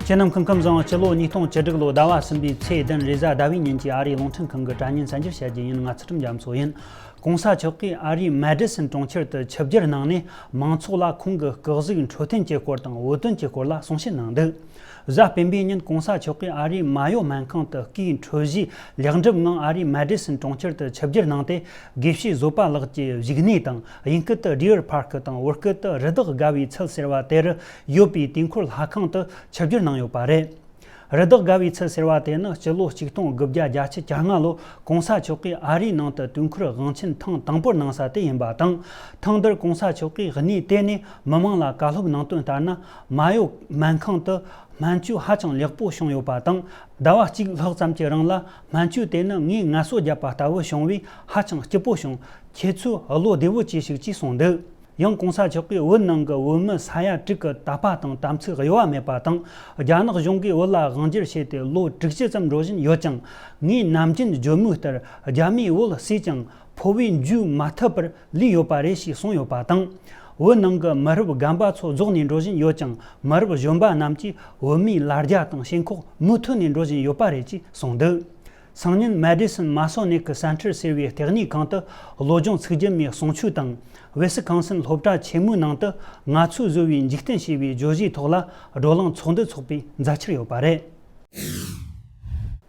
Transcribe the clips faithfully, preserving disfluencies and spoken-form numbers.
ཁྱེད་རྣམས་སྐུ་ཁམས་བཟང་། སྤྱི་ལོ་ཉིས་སྟོང་བཅུ་དྲུག་ལོ་ཟླ་བ་གསུམ་པའི་ཚེས་བདུན་རེས་གཟའ་ཟླ་བའི་ཉིན་གྱི་ཨ་རིའི་རླུང་འཕྲིན་ཁང་གི་དྲ་བརྙན་གསར་འགྱུར་བཤད་རྒྱུ་ཡིན། ང་ཚུལ་ཁྲིམས་རྒྱ་མཚོ་ཡིན། གོང་ས་མཆོག་གིས་ཨ་རིའི་མེ་ཌི་སན་གྲོང་ཁྱེར་དུ་ཆིབས་བསྒྱུར་གནང་ནས། མང་ཚོགས་ལ་ཁོང་གི་སྐུ་གཟུགས་འཕྲོད་བསྟེན་གྱི་སྐོར་དང་བོད་དོན་གྱི་སྐོར་ལ་གསུང་བཤད་གནང་འདུག་གཟའ་སྤེན་པའི་ཉིན་གོང་ས་མཆོག་གིས་ཨ་རིའི་མ་ཡོ་སྨན་ཁང་དུ་སྐུའི་འཕྲོད་བཞེས་ལེགས་འགྲུབ་ངང་ཨ་རིའི་མེ་ཌི་སན་གྲོང་ཁྱེར་དུ་ཆིབས་བསྒྱུར་གནང་སྟེ། དགེ་བཤེས་བཟོད་པ་ལགས་ཀྱི་བཞུགས་གནས་དང་། དབྱིན་སྐད་དུ་Deer Park དང་བོད་སྐད་དུ་རི་དྭགས་དགའ་བའི་ཚལ་ཟེར་བ་དེ་རུ་ཡོད་པའི་དུས་འཁོར་ལྷ་ཁང་དུ་ཆིབས་བསྒྱུར་གནང་ཡོད་པ་རེད། རི་དྭགས་དགའ་བའི་ཚལ་ཟེར་བ་དེ་ནི་སྤྱི་ལོ་ཆིག་སྟོང་དགུ་བརྒྱ་བརྒྱད་ཅུ་གྱ་ལྔ་ལོར་གོང་ས་མཆོག་གིས་ཨ་རིའི་ནང་དུ་དུས་འཁོར་དབང་ཆེན་ཐེངས་དང་པོར་གནང་ས་དེ་ཡིན་པ་དང་། ཐེངས་འདིར་གོང་ས་མཆོག་གིས་གནས་དེ་ནས་མི་མང་ལ་བཀའ་སློབ་གནང་དོན་ལྟར་ན། མ་ཡོ་སྨན་ཁང་དུ་སྨན་བཅོས་ཧ་ཅང་ལེགས་པོ་བྱུང་ཡོད་པ་དང་། ཟླ་བ་གཅིག་ལྷག་ཙམ་གྱི་རིང་ལ་སྨན་བཅོས་དེ་ནི་ངས་ངལ་གསོ་བརྒྱབ་པ་ལྟ་བུ་བྱུང་བས་ཧ་ཅང་སྐྱིད་པོ་བྱུང་། ཁྱེད་ཚོས་བློ་བདེ་བོ་བྱོས་ཤིག་ཅེས་གསུངས་འདུག་ཡང་གོང་ས་མཆོག་གིས་བོད་ནང་གི་བོད་མི་ས་ཡ་དྲུག་གི་དད་པ་དང་དམ་ཚིག་གཡོ་བ་མེད་པ་དང་། རྒྱ་ནག་གཞུང་གིས་བོད་ལ་དབང་སྒྱུར་བྱས་ཏེ་ལོ་དྲུག་ཅུ་ཙམ་འགྲོ་བཞིན་ཡོད་ཀྱང་། ངས་ནམ་རྒྱུན་བརྗོད་མུས་ལྟར། རྒྱ་མིས་བོད་བསད་ཀྱང་ཕོ་བས་འཇུ་མ་ཐུབ་པར་ལུས་ཡོད་པ་རེད་ཞེས་གསུངས་ཡོད་པ་དང་། བོད་ནང་གི་མི་རབས་རྒན་པ་ཚོ་རྫོགས་ནས་འགྲོ་བཞིན་ཡོད་ཀྱང་། མི་རབས་གཞོན་པ་རྣམས་ཀྱིས་བོད་མིའི་ལ་རྒྱ་དང་ཞེན་ཁོག་མུ་མཐུད་ནས་འགྲོ་བཞིན་ཡོད་པ་རེད་ཅེས་གསུངས་འདུག་སང་ཉིན་མེ་ཌི་སན་མ་སོ་ནེ་ཀི་སེན་ཊར་ཟེར་བའི་ལྟེ་གནས་ཁང་དུ། བློ་སྦྱོང་ཚིག་བརྒྱད་མའི་གསུང་ཆོས་དང་། ཝི་སི་ཀོན་སིན་སློབ་གྲྭ་ཆེན་མོའི་ནང་དུ། ང་ཚོས་བཟོས་པའི་འཇིག་རྟེན་ཞེས་པའི་བརྗོད་གཞིའི་ཐོག་ལ། བགྲོ་གླེང་ཚོགས་འདུ་ཚོགས་པའི་མཛད་འཆར་ཡོད་པ་རེད།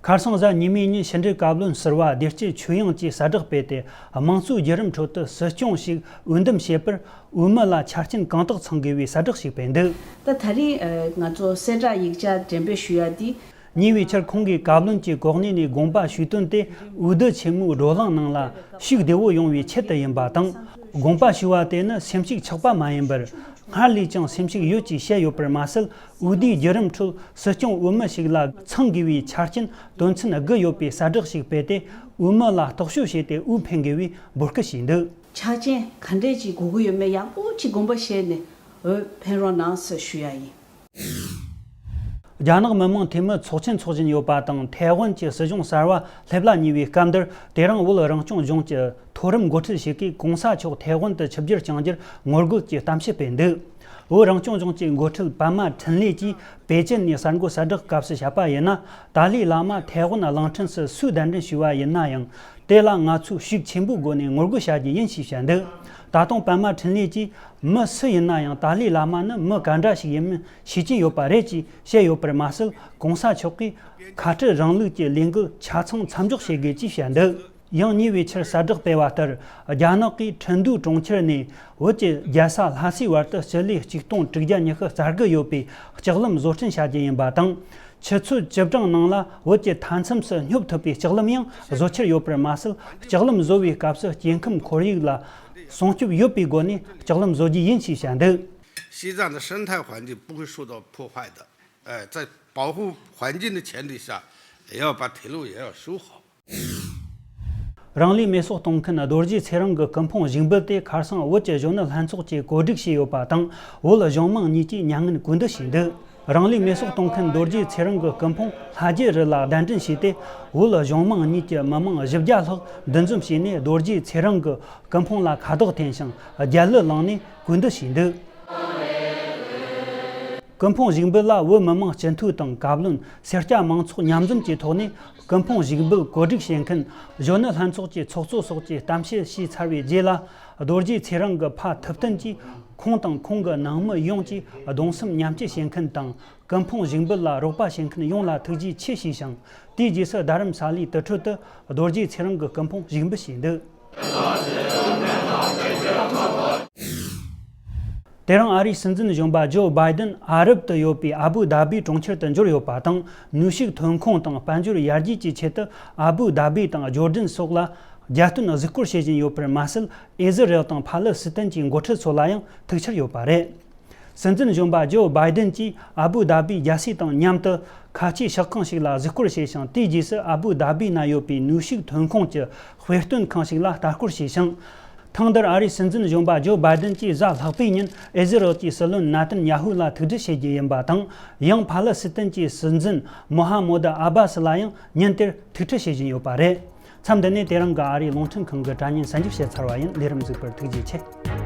ཁ་སང་གཟའ་ཉི་མའི་ཉིན་ཕྱི་འབྲེལ་བཀའ་བློན་ཟུར་པ་བདེ་སྐྱིད་ཆོས་དབྱངས་ཀྱིས་གསལ་བསྒྲགས་སྤེལ་ཏེ། དམངས་གཙོའི་བརྒྱུད་རིམ་ཁྲོད་དུ་སྲིད་སྐྱོང་ཞིག་འོས་འདེམས་བྱེད་པར། འོས་མི་ལ་ཆ་རྐྱེན་གང་དག་ཚང་དགོས་པའི་གསལ་བསྒྲགས་ཤིག་སྤེལ་འདུག་ད་ད་རེས་ང་ཚོ་གསལ་བསྒྲགས་ཡིག་ཆ་འགྲེམས་སྤེལ་ཞུ་ཡ་དེ། ཉེ་བའི་ཆར་ཁོང་གིས་བཀའ་བློན་གྱི་གོ་གནས་ནས་དགོངས་པ་ཞུས་དོན་དེ། འོས་བསྡུ་ཆེན་མོའི་བགྲོ་གླེང་ནང་ལ་ཤུགས་བདེ་བོ་ཡོང་བའི་ཆེད་དུ་ཡིན་པ་དང་། དགོངས་པ་ཞུ་བ་དེ་ནི་སེམས་ཤུགས་ཆག་པ་མ་ཡིན་པར། སྔར་ལས་ཀྱང་སེམས་ཤུགས་ཡོད་ཅེས་བཤད་ཡོད་པར་མ་ཟད། འོས་བསྡུའི་བརྒྱུད་རིམ་ཁྲོད་སྲིད་སྐྱོང་འོས་མི་ཞིག་ལ་ཚང་དགོས་པའི་ཆ་རྐྱེན་དོན་ཚན་དགུ་ཡོད་པའི་གསལ་བསྒྲགས་ཤིག་སྤེལ་ཏེ། འོས་མི་ལ་རྟོག་ཞིབ་བྱས་ཏེ་འོས་འཕེན་དགོས་པའི་འབོད་སྐུལ་བྱས་འདུག་ཆ་རྐྱེན་ག་འདྲས་ཅིག་དགོས་ཀྱི་ཡོད་མེད་ཡག་པོ་ཅིག་དགོངས་པ་བཞེས་ནས་འོས་འཕེན་རོགས་གནང་ཟེར་ཞུ་ཡ་ཡིན། རྒྱ་ནག་མི་དམངས་འཐུས་མི་ཚོགས་ཆེན་འཚོགས་བཞིན་ཡོད་པ་དང་། ཐའེ་ཝན་གྱི་སྲིད་གཞུང་གསར་པ་སླེབས་ལ་ཉེ་བའི་སྐབས་འདིར། དེ་རིང་བོད་རང་སྐྱོང་ལྗོངས་ཀྱི་མཐོ་རིམ་འགོ་ཁྲིད་ཞིག་གིས་གོང་ས་མཆོག་ཐའེ་ཝན་དུ་ཆིབས་བསྒྱུར་བསྐྱང་རྒྱུར་ངོ་རྒོལ་གྱི་གཏམ་བཤད་སྤེལ་འདུག་བོད་རང་སྐྱོང་ལྗོངས་ཀྱི་འགོ་ཁྲིད་པད་མ་འཕྲིན་ལས་ཀྱིས་པེ་ཅིན་ནས་གསར་འགོད་གསལ་བསྒྲགས་སྐབས་སུ་བཤད་པ་ཡིན་ན། ཏཱ་ལའི་བླ་མ་ཐའེ་ཝན་གླིང་ཕྲན་སུ་སུས་གདན་འདྲེན་ཞུས་པ་ཡིན་ན་ཡང་། དེ་ལ་ང་ཚོས་ཤུགས་ཆེན་པོའི་སྒོ་ནས་ངོ་རྒོལ་བྱ་རྒྱུ་ཡིན་ཞེས་བཤད་འདུག་ད་དུང་པད་མ་འཕྲིན་ལས་ཀྱིས། མི་སུ་ཡིན་ན་ཡང་ཏཱ་ལའི་བླ་མ་ནི་མི་ག་འདྲ་ཞིག་ཡིན་མིན་ཤེས་ཀྱི་ཡོད་པ་རེད་ཅེས་བཤད་ཡོད་པར་མ་ཟད། གོང་ས་མཆོག་གིས་ཁ་བྲལ་རིང་ལུགས་ཀྱི་ལས་འགུལ་ཆ་ཚང་མཚམས་འཇོག་བྱེད་དགོས་ཅེས་བཤད་འདུག་ཡང་ཉེ་བའི་ཆར་གསལ་བསྒྲགས་སྤེལ་བ་ལྟར། རྒྱ་ནག་གིས་ཁྲིན་ཏུའུ་གྲོང་ཁྱེར་ནས་བོད་ཀྱི་རྒྱལ་ས་ལྷ་སའི་བར་དུ་སྤྱི་ལེ་གཅིག་སྟོང་དྲུག་བརྒྱ་ཉི་ཤུ་རྩ་དགུ་ཡོད་པའི་ལྕགས་ལམ་བཟོ་སྐྲུན་བྱ་རྒྱུ་ཡིན་པ་དང་། ཆུ་ཚོད་བཅུ་གྲངས་ནང་ལ་བོད་ཀྱི་མཐའ་མཚམས་སུ་སྙོབ་ཐུབ་པའི་ལྕགས་ལམ་ཡང་བཟོ་འཆར་ཡོད་པར་མ་ཟད། ལྕགས་ལམ་བཟོ་བའི་སྐབས་སུ་སྐྱེ་ཁམས་ཁོར་ཡུག་ལ་སྲུང་སྐྱོབ་ཡོད་པའི་སྒོ་ནས་ལྕགས་ལམ་བཟོ་རྒྱུ་ཡིན་ཞེས་བཤད་འདུག西藏的生态环境不会受到破坏的，呃，在保护环境的前提下，也要把铁路也要修好。 རང་ལུས་མེ་སྲོག་གཏོང་མཁན་རྡོ་རྗེ་ཚེ་རིང་གི་སྐུ་ཕུང་གཞུག་འབུལ་དེ་ཁ་སང་བོད་ཀྱི་གཞོན་ནུ་ལྷན་ཚོགས་ཀྱིས་གོ་སྒྲིག་བྱས་ཡོད་པ་དང་། བོད་གཞུང་མང་གཉིས་ཀྱིས་མྱ་ངན་གུས་འདུད་བྱས་འདུག་རང་ལུས་མེ་སྲོག་གཏོང་མཁན་རྡོ་རྗེ་ཚེ་རིང་གི་སྐུ་ཕུང་ལྷ་རྒྱལ་རི་ལ་གདན་འདྲེན་བྱས་ཏེ། བོད་གཞུང་མང་གཉིས་ཀྱི་མི་མང་བཞི་བརྒྱ་ལྷག་འདུ་འཛོམས་བྱས་ནས་རྡོ་རྗེ་ཚེ་རིང་གི་སྐུ་ཕུང་ལ་ཁ་དོག་འཐེན་ཞིང་རྒྱལ་གླུ་བླངས་ནས་གུས་འདུད་བྱས་འདུག་སྐུ་ཕུང་གཞུག་འབུལ་ལ་བོད་མི་མང་སྤྱི་འཐུས་དང་བཀའ་བློན། སེར་སྐྱ་མང་ཚོགས་མཉམ་འཛོམས་ཀྱི་ཐོག་ནས་སྐུ་ཕུང་གཞུག་འབུལ་གོ་སྒྲིག་བྱེད་མཁན་གཞོན་ནུ་ལྷན་ཚོགས་ཀྱི་ཚོགས་གཙོ་སོགས་ཀྱིས་གཏམ་བཤད་བྱས་ཚར་བའི་རྗེས་ལ། རྡོ་རྗེ་ཚེ་རིང་གི་ཕ་ཐུབ་བསྟན་གྱིས་ཁོང་དང་ཁོང་གི་ནང་མི་ཡོངས་ཀྱིས་གདུང་སེམས་མཉམ་སྐྱེད་བྱེད་མཁན་དང་། སྐུ་ཕུང་གཞུག་འབུལ་ལ་རོགས་པ་བྱེད་མཁན་ཡོངས་ལ་ཐུགས་རྗེ་ཆེ་ཞུས་ཤིང་། དེའི་རྗེས་སུ་རྡ་རམ་ས་ལའི་དུར་ཁྲོད་དུ་རྡོ་རྗེ་ཚེ་རིང་གི་སྐུ་ཕུང་གཞུག་འབུལ་བྱས་འདུག་དེ་རིང་ཨ་རིའི་སྲིད་འཛིན་གཞོན་པ་ཇོ་བྷའི་ཏན་ཨ་རབ་ཏུ་ཡོད་པའི་ཨ་བུ་དྷ་བྷི་གྲོང་ཁྱེར་དུ་འབྱོར་ཡོད་པ་དང་། ནུས་ཤུགས་ཐོན་ཁུངས་དང་དཔལ་འབྱོར་ཡར་རྒྱས་ཀྱི་ཆེད་དུ་ཨ་བུ་དྷ་བྷི་དང་ཇོར་ཌན་སོགས་ལ་རྒྱལ་སྟོན་གཟིགས་སྐོར་བྱེད་བཞིན་ཡོད་པར་མ་ཟད། ཨི་ཟི་རེལ་དང་ཕ་ལི་སི་ཐན་གྱི་འགོ་ཁྲིད་ཚོ་ལ་ཡང་ཐུག་འཆར་ཡོད་པ་རེད། སྲིད་འཛིན་གཞོན་པ་ཇོ་བྷའི་ཏན་གྱིས་ཨ་བུ་དྷ་བྷིའི་རྒྱལ་སྲས་དང་མཉམ་དུ་ཁ་ཆེའི་གཤེགས་ཁང་ཞིག་ལ་གཟིགས་སྐོར་བྱས་ཤིང་། དེའི་རྗེས་སུ་ཨ་བུ་དྷ་བྷི་ན་ཡོད་པའི་ནུས་ཤུགས་ཐོན་ཁུངས་ཀྱི་དཔེ་སྟོན་ཁང་ཞིག་ལ་ལྟ་སྐོར་བྱས་ཤིང་། ཐེངས་འདིར་ཨ་རིའི་སྲིད་འཛིན་གཞོན་པ་ཇོ་བྷའི་ཏན་གྱིས་གཟའ་ལྷག་པའི་ཉིན་ཨི་ཟི་རལ་གྱི་སྲིད་བློན་ན་ཐན་ཡ་ཧུ་ལ་ཐུག་འཕྲད་བྱེད་རྒྱུ་ཡིན་པ་དང་། ཡང་ཕ་ལི་སི་ཐན་གྱི་སྲིད་འཛིན་མོ་ཧ་མོད་ཨ་བྷ་སི་ལ་ཡང་ཉིན་དེར་ཐུག་འཕྲད་བྱེད་བཞིན་ཡོད་པ་རེད། མཚམས་འདི་ནས་དེ་རིང་གི་ཨ་རིའི་རླུང་འཕྲིན་ཁང་གི་དྲ་བརྙན་གསར་འགྱུར་བཤད་ཚར་བ་ཡིན། ལས་རིམ་གཟིགས་པར་ཐུགས་རྗེ་ཆེ།